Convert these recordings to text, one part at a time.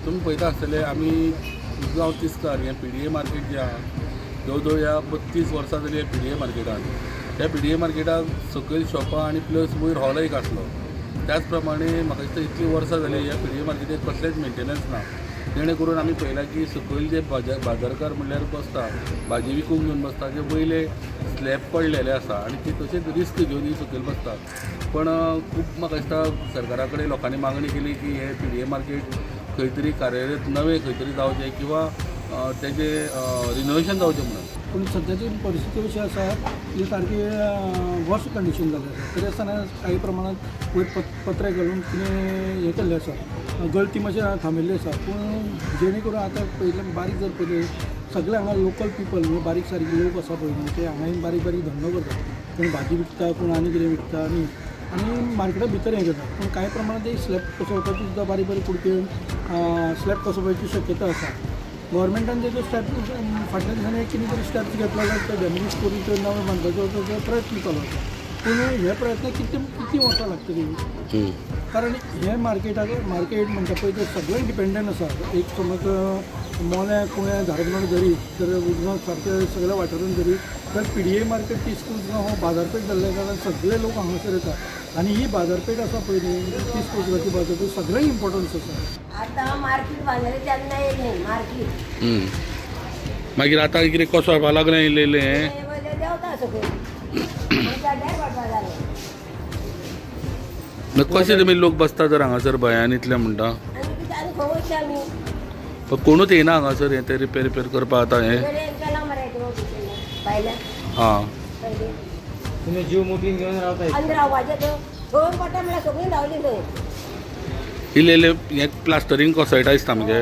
तुमी पळयता आसतले आमी उसगांव तिस्कार हें पी डी ए मार्केट जें आहा जवळ जवळ ह्या 32 वर्सां जाली ह्या पी डी ए मार्केटान. ह्या पी डी ए मार्केटाक सकयल शॉपां आनी प्लस वयर हॉल एक आसलो. त्याच प्रमाणे म्हाका दिसता इतलीं वर्सां जालीं ह्या पी डी ए मार्केटीक कसलेंच मेंटेनन्स ना. जेणे करून आमी पळयलां की सकयल जे बाजारकार म्हणल्यार बसता, भाजी विकूंक घेवन बसता, जे वयले स्लॅब पडलेले आसा आनी ते तशेंच रिस्क घेवन ही सकयल बसता. पण खूब म्हाका दिसता सरकारा कडेन लोकांनी मागणी केली की हे पी डी ए मार्केट खंय तरी कार्यरत नवें खंय तरी जावचें किंवा तेजें रिनोवेशन जावचें म्हणून. पूण सद्याची परिस्थिती अशी आसा की सारकी वर्स कंडिशन जाल्ली आसा. तरी आसतना काही प्रमाणांत वयर पत्रे घालून कितें हें केल्लें आसा, गळती मातशी थांबयल्ली आसा. पूण जेणे करून आतां पयलें बारीक जर पळयलें सगळे हांगा लोकल पिपल म्हणजे बारीक सारीक लोक आसा पळय न्हू, ते हांगा येवन बारीक बारीक धंदो करता. कोण भाजी विकता, कोण आनी कितें विकता आनी आनी मार्केटा भितर हें करता. पूण कांय प्रमाणांत ते स्लॅब कोसळपाची सुद्दां बारीक बारीक कुडके स्लॅब कोसळपाची शक्यता आसा. गव्हर्मेंटान तेजो स्टेप फाटल्या दिसांनी कितें तरी स्टेप्स घेतलो जाल्यार ते डॅमोलिश करून ते नवें बांदपाचो तो प्रयत्न चालू आसा. पूण हे प्रयत्न कितली कितलीं वर्सां लागतलीं, कारण हे मार्केटाक मार्केट म्हणटा पळय ते सगळें डिपेंडंट आसा. एक समज मोल्यां कुळ्यां धारगळ धरीत तर उसगांव सारकें सगळ्या वाठारान धरीत तर P D A market 30 Usgaon हो बाजारपेठ जाल्ल्या कारणान सगळे लोक हांगासर येता आनी ही बाजारपेठ आसा पळय न्ही 30 उसगांवची बाजारपेठ सगळ्यांक इम्पोर्टन्स आसा. आतां मार्केट बांदलें तेन्ना येयलें मार्केट, मागीर आतां कितें कोसळपा लागलें इल्लें इल्लें हें देंवता सगळें. कशें तुमी लोक बसता तर हांगासर भंयान इतलें म्हणटा? कोणूच येना हांगासर हें तें रिपेर रिपेर करपाक आतां हें. आं तुमी जीव मुठीन घेवन रावता. इल्लें इल्लें हें प्लास्टरींग कोसळटा दिसता मगे.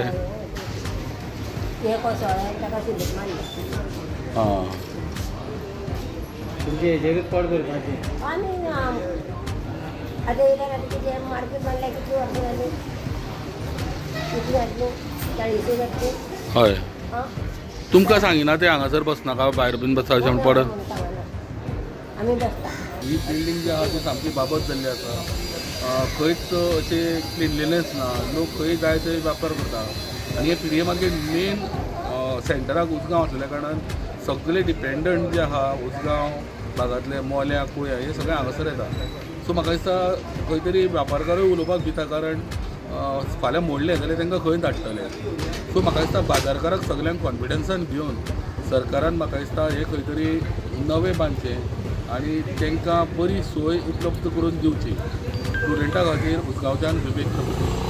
आं तुमचे हेजेरूच पड करपाचें. आतां येयल्यार आतां कितें मार्केट बांदल्यार कितलीं वर्सां जालीं, कितलीं जातलीं, 40 जातलीं. हय, तुमकां सांगिना ते हांगासर बसनाका भायर बीन बसा अशें म्हण पडत. आमी बसता. ही बिल्डींग जी आहा ती सामकी बाबत जाल्ली आसा. खंयच अशें क्लिनलीनेस ना, लोक खंय जाय थंय व्यापार करता आनी हे P D A market main सेंटराक Usgao आसलेल्या कारणान सगळे डिपेंडंट जे आहा उसगांव भागांतले मोल्या कुळ्या हे सगळे हांगासर येता. सो म्हाका दिसता खंय तरी व्यापारकारूय उलोवपाक भिता, कारण फाल्यां मोडलें जाल्यार तांकां खंय धाडटले. सो म्हाका दिसता बाजारकाराक सगल्यांक कॉन्फिडन्सान घेवन सरकारान म्हाका दिसता हें खंय तरी नवें बांदचें आनी तांकां बरी सोय उपलब्ध करून दिवची स्टुडंटा खातीर. उसगांवच्यान विवेक प्रभू.